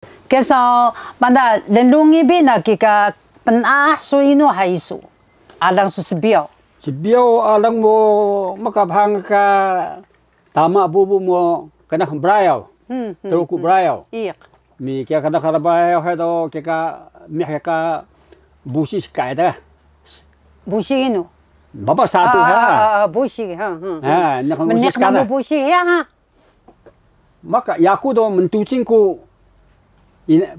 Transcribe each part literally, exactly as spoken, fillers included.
Keso, manda lnlungi bi na kika pnaah su inu ha isu? Alang su sbiyaw. Sbiyaw alang mu mkbhang ka tama bubu mu knaah brayaw. Hmm, hmm, Truku hmm. Brayaw. Iq. Mi kiya knaah brayaw hedo kika mih ka busi skay da. Busi inu? Baba satu ha. Ah, ah, busi ha. Hmm, hmm. Ha, nak busi skay. Mniq namu busi ya ha. Maka yaku do mntucing ku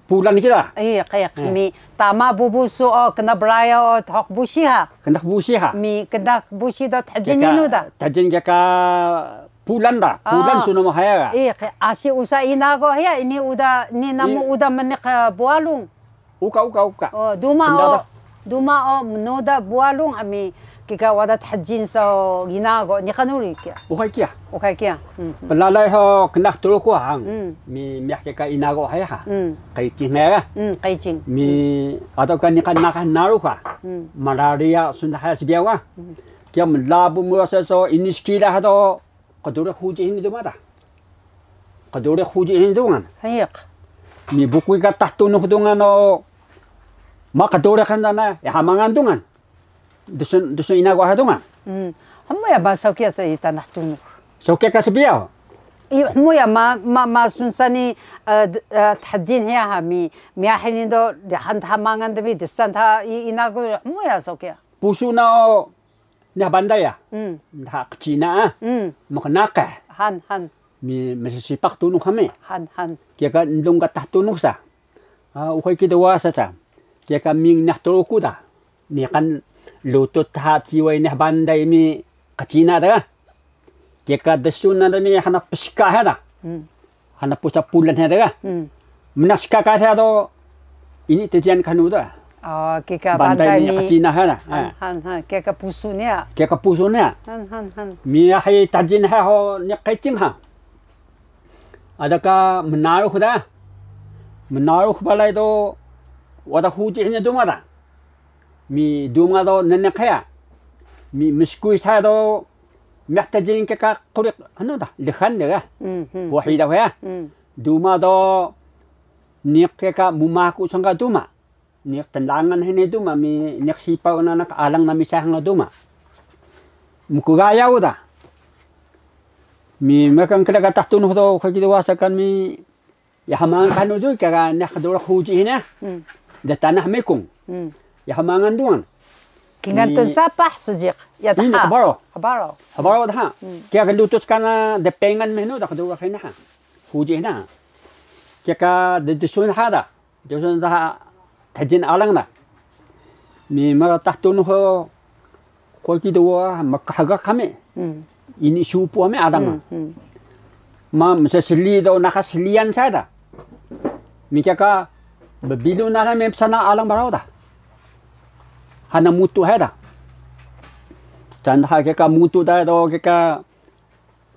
pulan kida. Iya, kayak mi tama bubu su o knaah brayaw o thok busi ha. Knaah busi ha. Mi knaah busi do thjin inu da. Thjin ka pulan da. Pulan su namu haya ga. Iya, asi usa inago haya ini uda ni namu uda mniq bualung. Uka, uka, uka. Duma o, duma o mnoda bualung ami kika wada thjin so inago niqan uri kiya. Uxay kiya. Uxay kiya. Plalay ho knaah Truku hang. Mi miyah kika inago haya ha. Qicing haya. Qicing. Mi ato ka niqan naqah narux ha. Malaria sun haya sbiyaw ha. Kiya mlabu mu so ini skila ha do. Qdurix huji hini dungan da. Qdurix huji hini dungan. Hayiq. Mi bukuy ka tah tunux dungan o. Ma qdurix kan dana, ya ha mangan dungan. Dusun, dusun inago ha dungan. Hmuya ma saw kiya ta i tanah tunux. Saw kiya ka sbiyaw. Iyo, hmuya ma, ma, ma sun sani, thjin hiya ha mi, miyax hini do, han ta ha mangan dami, dsan ta i inago, hmuya saw kiya. Pusu na o, Niq Banday ya. Daha qcina ah. Mqnaqih. Han, han. Mi mssipaq tunux hami. Han, han. Kiya ka ndung ka tah tunux sa. Uxay kiya do wasa sa. Kiya ka ming niq Truku da. Niqan lutut daha ciway Niq Banday mi qcina da. Kiya ka dsun na da mi hana pska ha da. Hana pusa pulan ha da ga. Mnas ka ka do ini tjian kanu da. Kika Banday mi qcina ha da. Han, han, kika pusu niya. Kika pusu niya. Han, han, han. Mi ahi tajin ha ho ni qicing ha. Ada ka mnarux da. Mnarux balay do wada huji hini duma da. Mi duma do nniq hiya. Mi mskuy sa do Miyah ta jring kika quri hnu da, lxan da ga. Buhi da ga. Duma do niq kika mmaku sangka duma. Niq tndangan hini duma, mi niq sipaw na naq alang nami sayang duma. Mkgayaw da. Mi mekan kla ka tah tunux do kiki do wasa kan mi Yaha mangan kanu duri ka niq duru huji hini. De tanah mekung. Yaha mangan dungan. Kingal tnsapah seejiq. Ya daha. Hbaraw. Hbaraw. Hbaraw daha. Kiya ka lutuc kana dpengan mehnu da ka duru hini ha. Huji hini. Kiya ka dsun daha da. Dsun daha tajin alang da. Mi mara tah tunux Koy kido wa mkahgak kami. Ini supu ami alang. Ma msa sli do naka slian saya da. Mika ka bbilu nami psana alang baraw da. Hana mutu haya da. Tanda ha kika mutu da do kika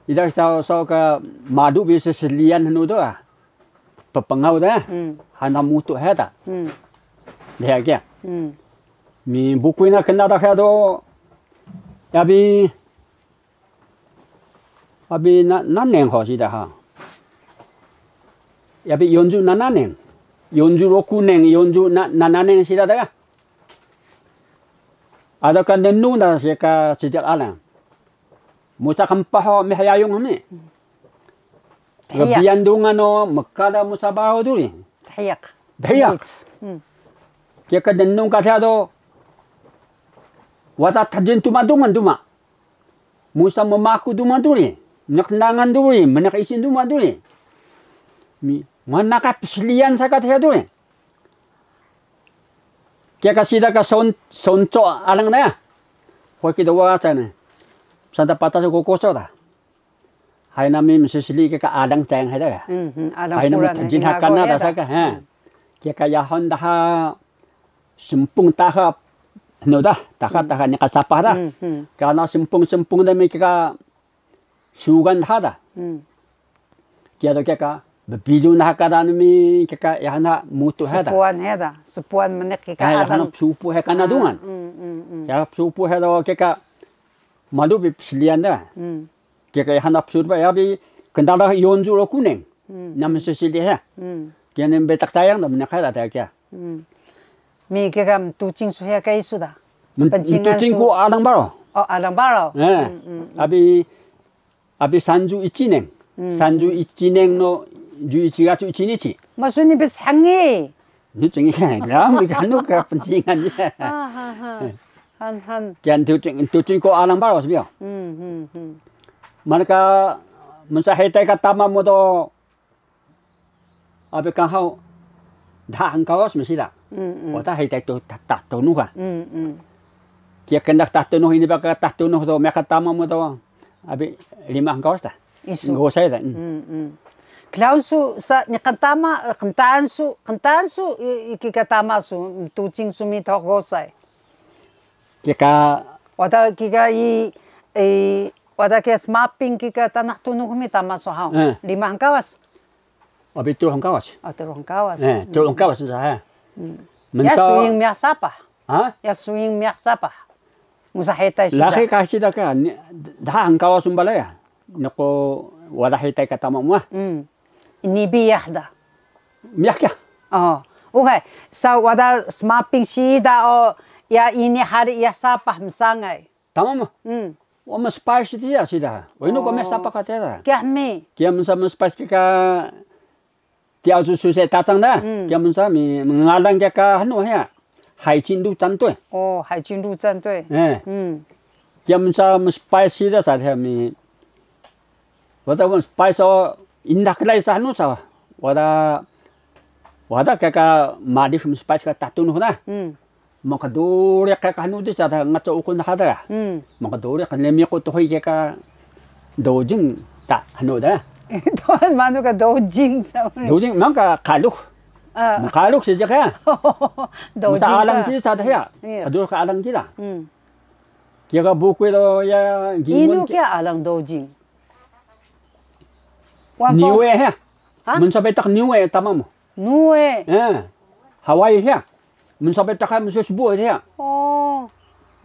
ida saw saw ka madu bi slian hnu do. Ppngaw da. Hana mutu haya da. Dheya kiya. Mi bukuy na kna da haya do. Yabi, abi na, naneng ho sida ha. Yabi yonju nananeng. Yonju rokuneng, yonju na, nananeng sida da ga. Ada ka nenu da sika sijal alang. Musa kempah ho mih yayung hami. Rbiyan dungan o mkala musa baraw duri. Dhiyaq. Dhiyaq. Kiya ka dnun ka thiya do. Wada tajin tuma dungan duma. Musa mmaku duma duri. Mniq nangan duri, mniq isin duma duri. Mi, mana ka psliyan saka thiya duri. Kiya ka sida ka son, sonco alang na ya. Koy kido waca na. Santa patas ko koso da. Hay nami msisli ka alang tayang hay da ya. Hay nami tajin hakana da saka ha. Kiya ka yahon daha smpung taha. Hnu da, taha, taha ni ka sapah da. Kana smpung, smpung da mi kiya ka sugan daha da. Kiya do kiya ka bbilu na haka da nami kiya ka yahana mutu haya da. Spuan haya da. Spuan mniq kiya ka alang. Yahana supu haya kana dungan. Kiya supu haya do kiya ka malu bi psliyan da. Kiya ka yahana psur ba yabi kndala yonju rokuneng. Nami sesili haya. Kiya ni bitaq sayang da mniq hiya da kiya. Mi kika mtucing su hiya ka isu da. Pncingan su. Mtucing ku alang Baro. O, alang Baro. Abi sanju ici neng. Sanju ici neng no juici gacu ici nici. Masu ni bshngi. Ni cengi ka, gram ni kanu ka pncingan niya. Han han. Kiya ntucing, ntucing ku alang Baro sbiyaw. Manu ka mnsa hetay ka tama mu do. Abi kanghaw dha hngkawas msida. Wada hetay tu tah tunux ka. Kiya kndadax tah tunux ini baka tah tunux do miyaka tama mu do. Abi rima hngkawas da. Isu. Gosay da. Klaun su sa niqan tama, qntaan su, qntaan su, i, i kika tama su, mtucing su mi thuq gosay. Kika. Wada kika i, i, wada kika smaping kika tanah tunux mi tama su haw. Rima hngkawas. Abi tru hngkawas. O, tru hngkawas. Tru hngkawas sa ha. Ya suying miyah sapah. Ha? Ya suying miyah sapah. Musa hetay sida. Laqi ka sida ka, dha hngkawas mbala ya. Nako wada hetay ka tama mu ah. Ini biyah da. Miyah kiya. O, uxe, sa wada smaping sida o, ya ini hari ya sapah msangay. Tama mu. Wa mspice tiya sida. Wa inu ka miyah sapah ka tiya. Kiya mi. Kiya mnsa mspice kika tiya su suse tacang da. Kiya mnsa mi mngalang kiya ka hnu hiya. Haicin du cantoy. O, haicin du cantoy. Kiya mnsa mspice sida sa hiya mi. Wada mspice o indak lay sa hnu sa. Wada, wada kiya ka madis mspice ka tah tunux da. Mqduriq ka hnu di sa da ngaco uqun hada. Mqduriq nemiqu tuhuy ka dojing ta hnu da. Tuhan manu ka dojing sa. Dojing mangka qalux. Mqalux seejiq ka. Dojing. Msa alang sa. Di sa da hiya. Qduriq ka alang di da. Kiya ka bukuy do ya gimun. Inu kiya alang dojing. Niue hiya. Ha? Mnsa bitaq Niue tama mu. Niue. Hawaii hiya. Mnsa bitaq ka mnsa sbu hiya. O.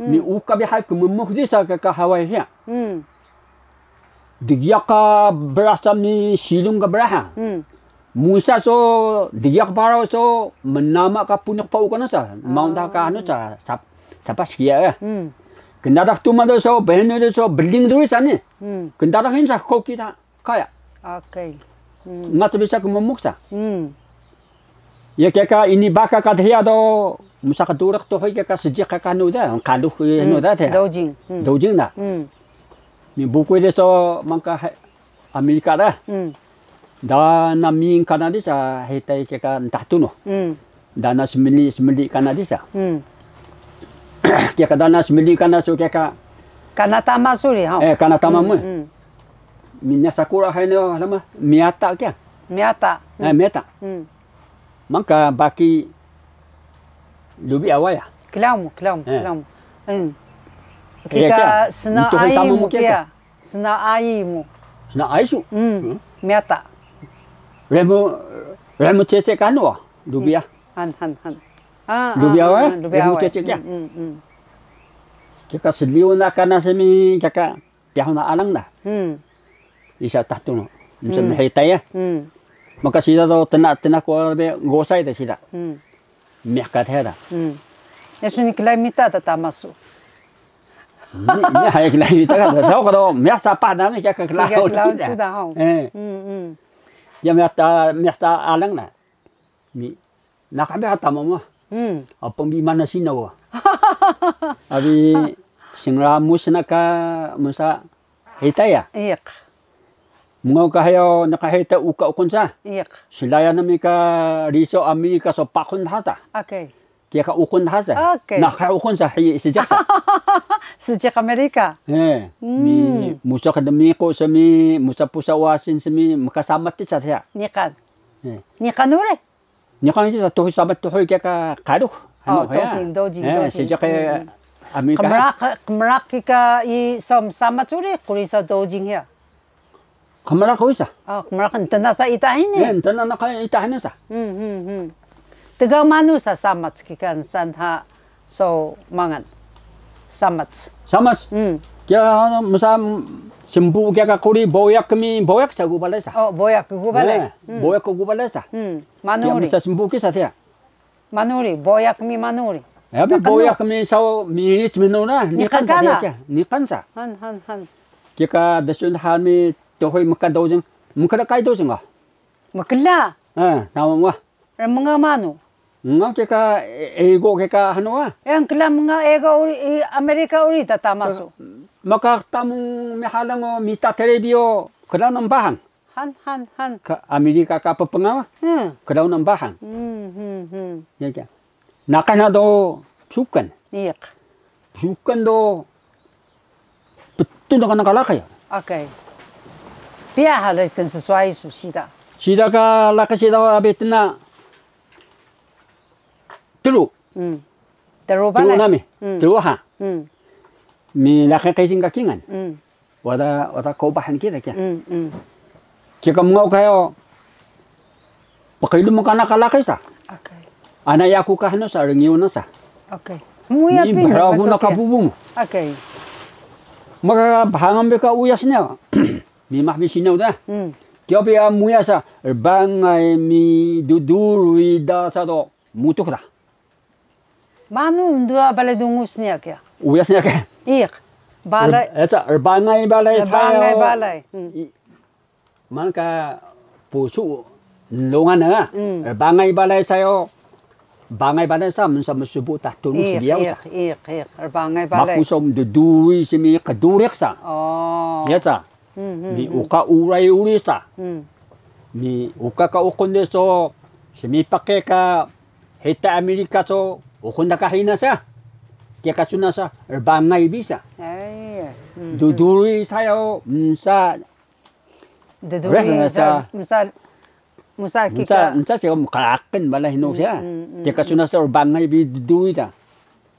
Mi uka bi hay kmmux di sa ka Hawaii hiya. Dgiyaq ka brah sa mi silung ka brah ha. Musa so dgiyaq Baro so mnama ka puniq pa uka na sa. Maun ta ka anu sa sap-, sapah skiya ya. Kndadax tuma do so, behenu do so, bling do sa ni. Kndadax in sa koki ta. Kaya. Ngac bisa kmmux sa. Ya kika ini baka ka dhiya do, msa qduriq tuhuy kika seejiq ka hnu da, qalux hnu da dhiya. Dojing. Dojing da. Mi bukuy di so mangka Amerika da. Dana ming kana di sa hetay kika ntah tunux. Dana smeli, smeli kana di sa. Kika dana smeli kana su kika. Kana tama suri ha. Kana tama mu. Minya sakura hay no lama miyata kiya. Miyata. Miyata. Mangka baki lubi awaya. Klaun mu, klaun mu, klaun mu. Kika sna ayi mu kiya. Sna ayi mu. Sna ayi su. Miyata. Remu, remu cece kanu lubi a. Han, han, han. Lubi awaya. Remu cece kiya. Kika sliyu na kana semi kika Piyahun na alang da. Isa tahtun. Msa mhitay ya. Maka sida do tna tna ku be gosay da sida. Miyah ka dhiya da. Ya suni klai mita ta tama su. Ni hay klai mita ka da. Saw ka do miyah sapah da ni ka klai. Klai su da ha. Ya miyah ta miyah ta alang da. Mi, naqah bi ata mama. Apang bi mana sinaw. Abi singramus na ka msa hita ya. Iq. Mngaw ka hayo naqah hita uka uqun sa. Iq. Slaya nami ka riso Amerika so paqun hasa. Okay. Kiya ka uqun hasa. Okay. Naqah uqun sa hi sejak sa. Sejak Amerika. Eh. Mi musa ka demiqu semi musa pusa wasin semi maka samat ti sa ya. Niqan. Niqan uri. Niqan uri sa tuhuy samat tuhuy kiya ka qalux. Dojing, dojing, dojing. Sejak Amerika. Qmraq, qmraq kika i som samat uri quri sa dojing ya. Qmraq uri sa. Qmraq ntna sa ita hini. Ntna naqah ita hini sa. Tgaw manu sa samat kika nsan ha so mangan. Samat. Samat. Kiya msa Smbu kiya ka quri boyak mi, boyak sa egu balay sa. Oh, boyak egu balay. Boyak egu balay sa. Manu uri? Manu uri, boyak mi manu uri? Yabi boyak mi saw minit mi nuna, niqan sa. Niqan sa. Han, han, han. Kiya ka dsun dha mi tuhuy mkla dojing, mkla kay dojing ah. Mkla. Eh, tama mu ah. Rmngaw manu? Nga kika ego kika hnu ah. Yang kla mnga ego uri, i Amerika uri ta tama su. Maka tama mihalang o mita terebi o kla nang bahang. Han, han, han. Ka Amerika ka ppngaw ah. Kla nang bahang. Ya kya. Naqah na do sukan. Iq. Sukan do ptun do kana ka laqi. Okay. Piya ha laqi tnsswayi su siida? Siida ka laqi siida abi tna tru. Tru balay. Tru nami. Tru ha. Mi laqi qesin ka kingan. Wada, wada kobah ni kida kiya. Kika mngaw kayo. Pqilum kana ka laqi sa. Ana yaku ka hnu sa, rngiyu na sa. Mi bragu na ka bubu mu. Maka bahangan bi ka uyas niya. Mi mah bi sinaw da. Kiya bi muyas sa, rbangay mi dduruy da sa do. Mutux da. Manu mduwa balay dungus niya kiya? Uyas niya kiya. Iq. Balay. Eca, rbangay balay sayo. Rbangay balay. Manu ka pusu nlungan na. Rbangay balay sayo. Rbangay balay sa mnsa msbu ta tunux sbiyaw ta. Iq, iq, iq. Rbangay balay. Maku so mdduruy smi qduriq sa. Oh. Iya sa. Mi uka uray uri sa. Mi uka ka uqun de so, smipaq ka hita Amerika so, uqun da ka hina sa. Kiya ka suna sa, rbangay bi sa. Dduruy sayo, msa. Dduruy sa, msa, msa kika. Msa siya mqraqil balay hnu siya. Kiya ka suna sa, rbangay bi dduruy sa.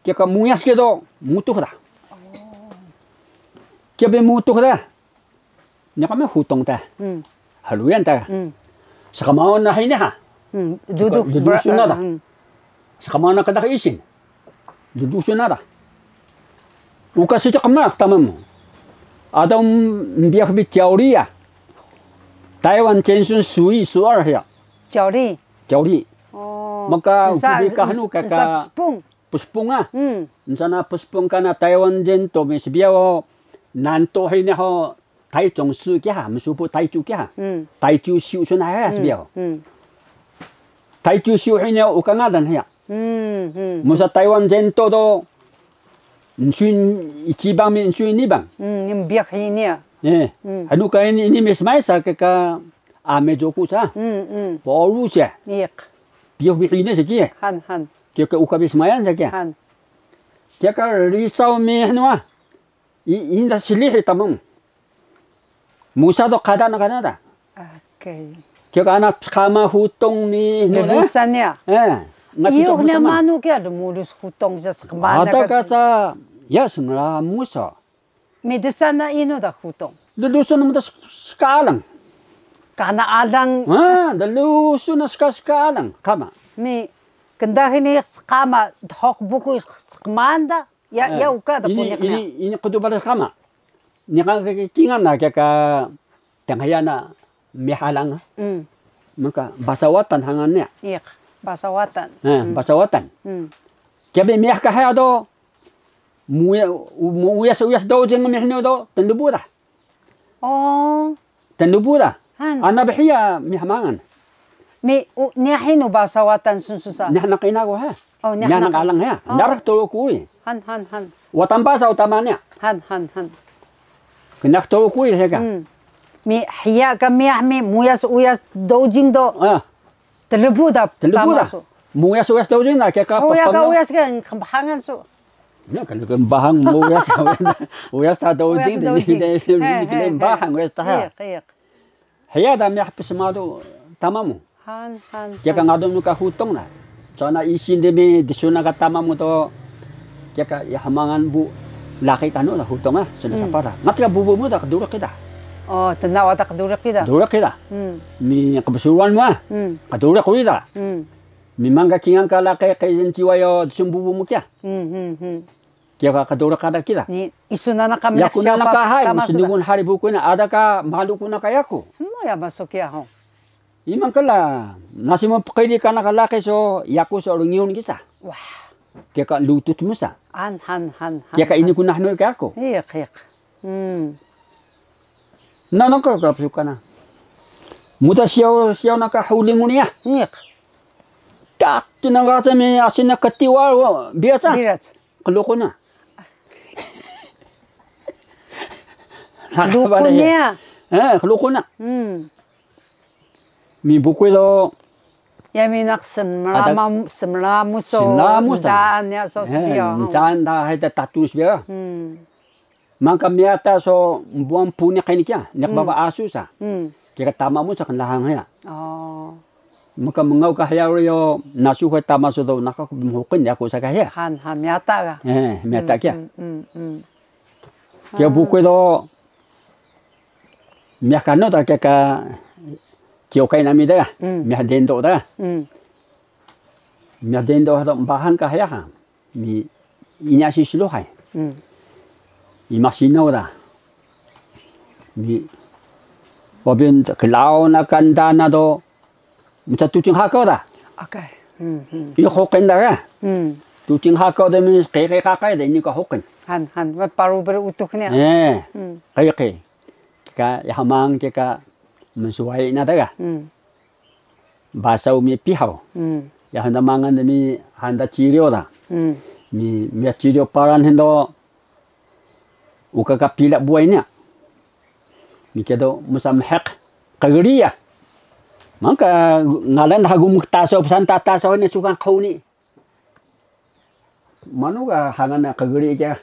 Kiya ka muyas kiya do, mutux da. Kiya bi mutux da. Niqan mi hutong ta. Haluyan ta. Sqmaun na hini ha. Dudu. Dudu suna da. Sqmaun na kdaq isin. Dudu suna da. Uka siti qmraq tama mu. Ado mbiyax bi 教育 ya. 台湾建设 suwi suwar hiya. 教育. 教育. Maka uka bi ka hnu ka ka. Spung. Pspung ah. Nsana pspung kana Taiwan 人 to mi sbiyaw o nanto hini ho 台中市 kiya ha, msbu 台中 kiya ha. 台中 siyu suna ha sbiyaw. 台中 siyu hini uka ngalan hiya. Musa Taiwan 人 to do nsun ichiban mi nsun niban. Mbiyax hini ya. Hanu ka ini, ini mi smaya sa ka, ka Ame Joku sa. Paru siya. Iq. Biyax bi hini sa kiya. Han, han. Kiya ka uka bi smayan sa kiya. Han. Kiya ka risaw mi hnu ah. Inda slihi tama mu. Musa do qada na kana da. Okay. Kiya ka ana pskama hutong mi hnu da. Lulusan ya. Eh. Iyo na manu kiya lmulus hutong sa sqmana. Ada ka sa, ya sngra musa. Mdsa na inu da hutong? Llusun mda sk-, ska alang. Kana alang. Ha, llusun na ska, ska alang. Kama. Mi, knda hini sqama, dhuq bukuy sqman da. Ya, ya uka da puniq na. Ini, ini qdubal kama. Niqan ka kingan na kiya ka tnhiya na miyah alang. Maka basa Watan hangan niya. Iq, basa Watan. Ha, basa Watan. Kiya bi miyah ka hiya do. Muya-, mu-, uyas, uyas dojing mi hnu do, tnlbu da. Oh. Tnlbu da. Han. Ana bi hiya miyah mangan. Mi, u, niya hini basa Watan sun su sa? Niya naq inaku ha. Oh, niya naq alang ha. Oh. Niya naq Truku uri. Han, han, han. Watan basa utama niya. Han, han, han. Niya naq Truku uri sa ka. Mi hiya ka miyah mi muyas uyas dojing do. Ah. Tnlbu da. Tnlbu da. Tama su. Muyas uyas dojing na kiya ka. Soya ka ppangaw. Uyas ka qnbahangan su. Niya ka qnbahang muyas uyas, uyas ta dojing de ni de ni qnbahang uyas ta ha. Iq, iq. Hiya da miyah psmadu tama mu. Han, han. Kiya ka ngadun nu ka hutong na. Cana isin de mi dsuna ka tama mu do. Kiya ka ya hmangan bu laqi tanu da hutong ah, suna sapah da. Ngat ka bubu mu da qduriq da. Oh, tnawa da qduriq da. Qduriq da. Mi qbsuran mu ah. Qduriq uri da. Mi manga kingan ka laqi qezen ciway o dsun bubu mu kiya. Kiya ka kdoraq ka da kida. Ni isu nana ka mniq. Yaku nana ka hay, msngun hari bukuy na, ada ka malu ku na ka yaku. Mo ya maso kiya ho. Iman kala, nasi mo pqiri kana ka laqi so, yaku so rngiun kisa. Wah. Kiya ka lutut musa. Han, han, han, han. Kiya ka ini ku nahnu ka yaku. Iq, iq. Hmm. Na, na, ka, ka, psuka na. Muda siyaw, siyaw na ka huling uni ya. Iq. Tak, tinang ka mi asin na katiwa, biasa. Biasa. Klukuna. Klukuna. Eh, klukuna. Hmm. Mi bukuy do. Ya mi naq smramu, smramu so. Smramu so. Daan ya so sbiyaw. Daan da hay da tatun sbiyaw. Hmm. Mangka miyata so mbuan puniq ini kiya, niq baba asu sa. Hmm. Kiya ka tama mu sa knlahang hiya. Oh. Maka mngaw ka hiya uri yo, nasu ka tama su do naka ku bmhuqin yaku sa ka hiya. Han, ha, miyata ka. Eh, miyata kiya. Mm, mm, mm. Kiya bukuy do, miyah kanu ta kiya ka, kiyo kai nami da. Mm. Miyah dendo da. Mm. Miyah dendo ha do mbahan ka hiya ha. Mi, ini asi sluhay. Mm. Ima sinaw da. Mi, wabin klaun akan dana do. Mita tucing hakaw da. Okay. Hmm, hmm. Ini huqin da ka. Hmm. Tucing hakaw da mi qeqe qaqay da ini ka huqin. Han, han. Paru berutuk ni. Eh. Hmm. Qeqe. Kika ya hamang kika mensuwai na da ka. Hmm. Basaw mi pihaw. Hmm. Ya handa mangan da mi handa ciriyo da. Hmm. Mi, mi ciriyo paran hendo. Uka ka pila buway niya. Miki do musa mheq qgri ya. Mangka ngalan daha gumuk taso, psaan ta taso ni sukan qhuni. Manu ka hangan na qgri ka.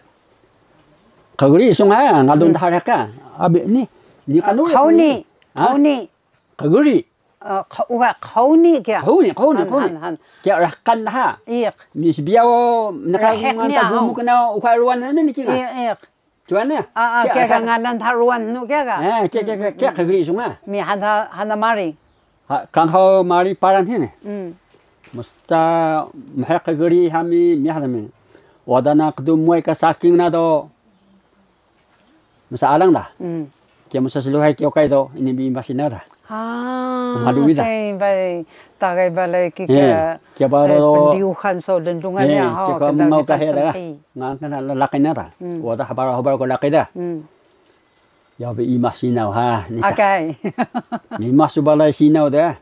Qgri sunga ngalun daha ka. Abi ni, ni kanu ya qhuni. Ha? Qhuni. Qgri. Eh, qh-, uka qhuni kiya. Qhuni, qhuni, han, qhuni. Han, han. Kiya rhqan daha. Iq. Mi sbiyaw naka ngan ta gumuk na uka ruwan hana ni kiya. Iq, iq. Cuan ya? Ah, ah, kiya ka ngalan daha ruwan hnu kiya ka. Eh, kiya, kiya, kiya, kiya qgri sunga. Mi hana, hana mari. Ha, kanghaw mari paran hini. Mm. Musta mheq qgri hami, mi hana mi. Wada na kdum muway ka saking na do. Mesa alang da. Mm. Kiya mesa sluhay kiya okay do, ini bi masina da. Ah, malu ida. Okay, balay, tagay balay kika, eh, kiya baro eh, do. Pnriyuxan so lnlungan eh, niya, ho, kiya ka kndang mngao ka kita hiya da. Sengki. Ngan kana laqi na da. Mm. Wada habaro habaro ko laqi da. Mm. Ya bi ima sinaw ha, ni sa. Okay. Ima su balay sinaw da.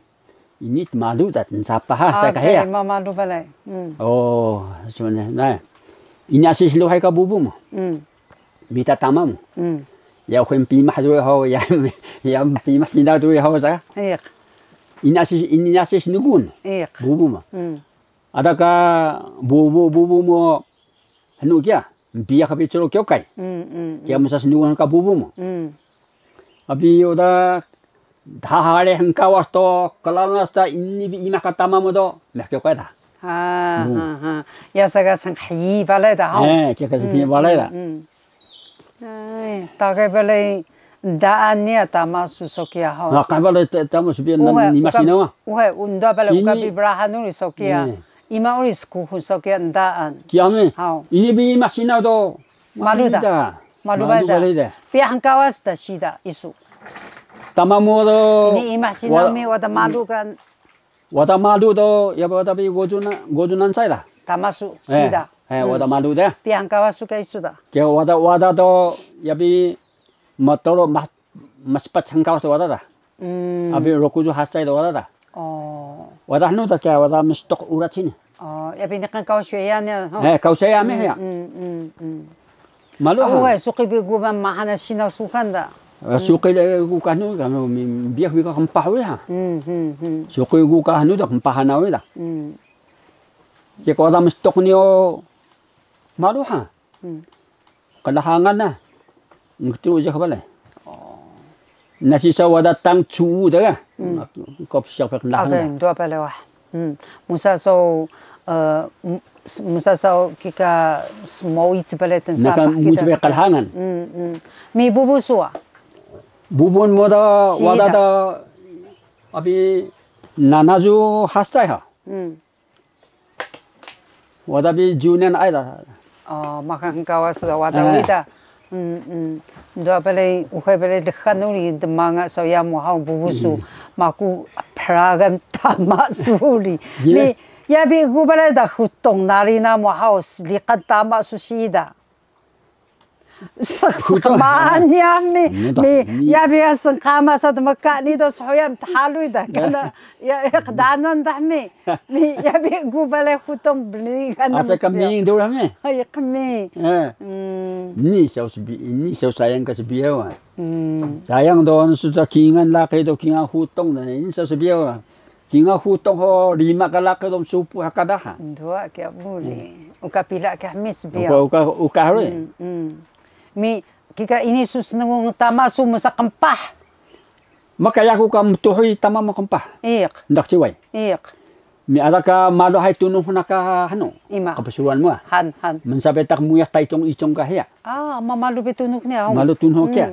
Ini tmalu da, tnsapah ha, ah, sa ka hiya. Okay, mamalu balay. Mm. Oh, so na. Ini asi sluhay ka bubu mu. Mm. Mita tama mu. Mm. Ya, uxay mpimah duri haw, ya, ya mpimah sinaw duri haw sa. Iq. Ini asi, ini asi sngun. Iq. Bubu mu. Mm. Ada ka bubu, bubu mu hnu kiya, mpiya ka bi curu kiya okay. Mm, mm, mm. Kiya mesa sngun ka bubu mu. Mm. Abi uda Daha hari hngkawas to, klaun ta ini bi ima ka tama mu do, meh kiya ka da. Ha, ha, ha. Ya sa ka snghiyi balay da, ha. Eh, kiya ka snghiyi balay da. Mm, mm. Ay, tagay balay daan niya tama su so kiya, ha. Na ka balay ta-, tama su bi na, ima sinaw. Uxe, unda balay uka bi brahan uri so kiya. Eh. Ima uri skuxun so kiya daan. Kiya mi. Ha. Ini bi ima sinaw do. Malu da. Malu balay da. Piya hngkawas da siida isu. Tama mu do. Ini ima sinaw mi wada malu ka. Wada malu do, ya wada bi goju na, goju nansay da. Tama su siida. Eh, wada malu da. Piya hngkawas su ka isu da. Kiya wada, wada do, ya bi mtoro ma-, maspat hngkawas do wada da. Mm. Abi rokuju hasay do wada da. Oh. Wada hnu da kiya wada mstok urat hini. Oh, ya bi niqan kaw sweya niya, ho? Eh, kaw sweya mi hiya. Mm, mm, mm. Malu ha. Uxe, suqi bi egu ba maha na sinaw suxan da. Eh, suqi egu ka hnu, kanu mi, biyak bi ka qmpah uri ha. Mm, mm, mm. Suqi egu ka hnu da qmpah na uri da. Mm. Kiya ka wada mstok ni o malu ha. Hmm. Qnhangan na. Ngtru jiyax balay. Oh. Nasi saw wada tang cuu da ga. Hmm. Ko psiyaw ka qnhangan. Aka, na. Dua balay wah. Hmm. Musa saw, eh, m-, s-, musa saw kika smoic balay tnsapah. Naka kita muic balay qnhangan. Hmm, hmm. Mi bubu su wa? Bubu mu da siida. Wada da abi nanaju hasay ha. Hmm. Wada bi junan ay da. Maxal hngkawas wada uda. Nduwa balay, uxay balay dxan uri dmanga saw yamu haw bubu su, maku pragan tama su uri. Mi yabi egu balay da hutong nari namu haw sliqan tama su siida. Sqmaan niya mi, mi yabi ya snqama sa dmka ni do shuya mthaluy da kana ya qdanan da mi. Mi yabi egu balay hutong bnrigan. Asa ka mi do mi. Ay qmi. Ni saw sbi, ni saw sayang ka sbiyaw. Sayang do su ta kingan laqi do kingan hutong da ni saw sbiyaw. Kingal hutong ho rima ka laqi do msupu haka daha. Nduwa kiya buri. Uka pila kiya hmi sbiyaw. Uka, uka, uka hari. Mi kika ini su snengung tama su msa qmpah. Maka yaku ka mtuhuy tama mu qmpah. Iq. Ndaq ciway. Iq. Mi ada ka malu hay tunux na ka hnu. Ima. Qpsuruan mu. Han, han. Mnsa bitaq muyas Taycung Icung ka hiya. Ah, ma malu bi tunux niya. Malu tunux kiya.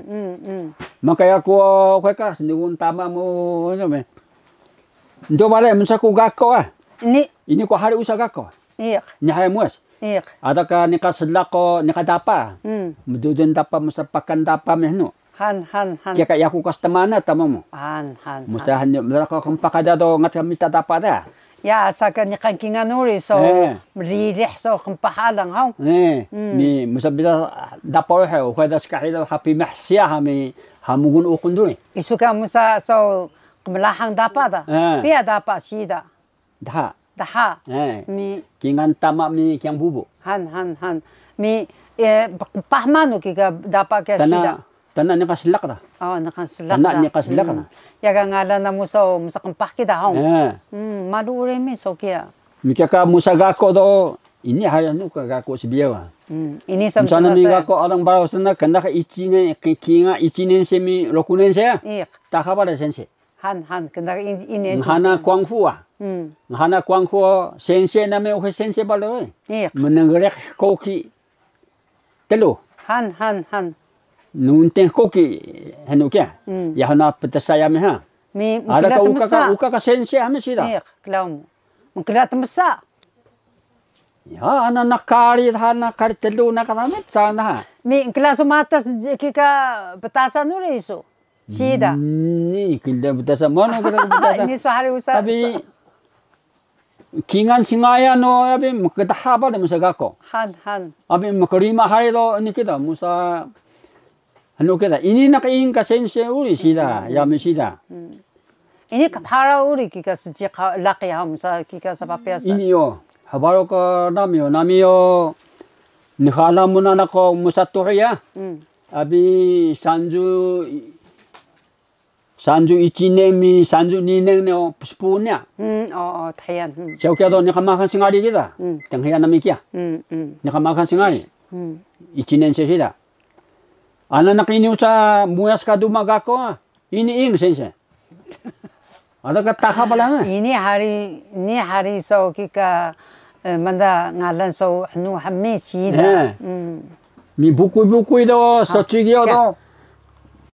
Maka yaku kwe ka snengung tama mu, ndo bale mnsa ku gako ah. Ini. Ini ku hari usa gako. Iq. Ini hari muas. Iq. Ada ka niqan slaq ko niqan dapa. Mdudun dapa msa pakan dapa mehnu. Han, han, han. Kiya ka yaku ka stmana tama mu. Han, han, han. Msa han mlaq ko qmpah ka da do ngat ka mita dapa da. Ya, asa ka niqan kingal uri so mririh so qmpah alang haw. Mi msa bida dapa uxe, uxe da skahi do hapi mah siya hami hamugun ukun duri. Isu ka msa so qmlahang dapa da. Piya dapa siida. Daha. Daha. Mi kingal tama mi kingal bubu. Han, han, han. Mi pah manu kika dapa kiya siida. Tana niqan slaq da. Oh, niqan slaq da. Tana niqan slaq da. Ya ka ngalan namu so msa qmpah kida haw. Malu uri mi so kiya. Mi kiya ka msa gako do, ini hari anu ka gako sbiyaw. Ini sa msa nami gako alang baraw sna kndaq icinen, kingal icinen se mi rokunen se ya. Iq. Taha bale sensei. Han, han, kndaq ini. Nhana kuanghu ah. Nhana kuanghu sensei nami uxe sensei bale. Iq. Mnegreq koki telu. Han, han, han. Nunting koki hnu kiya. Ya hana ptsa yami ha. Mi ada ka uka ka, uka ka sensei hami siida. Iq, klaun. Mkla tmsa. Ya, ana nakari, hana kari telu na ka nami sana ha. Mi mkla su matas kika ptasan uri isu. Siida. Ni kila ptasan, manu kila ptasan. Ini so hari usa. Tapi kingal sngaya no, abi mkdaha bale msa gako. Han, han. Abi mkrima hari do ini kida msa. Anu kida, ini naq ini ka sensei uri siida, yami siida. Ini ka phara uri kika sediq laqi haw msa kika sa papiya sa. Ini yo, hbaraw ka nami yo, nami yo. Nhana mu nanaq ko msa tuhuy ya. Abi sanju, sanju icinen mi sanju ninen ni o pspuun niya. O, o, thiyan. Saw kiya do niqan maxal sngari kida. Tnhiya nami kiya. Niqan maxal sngari. Icinen se siida. Ana naq ini usa muyas ka duma gako ah. Ini ing sensei. Ada ka taha bale na. Ini hari, ini hari so kika, manda ngalan so hnu hami siida. Mi bukuy-bukuy do, so cigyo do.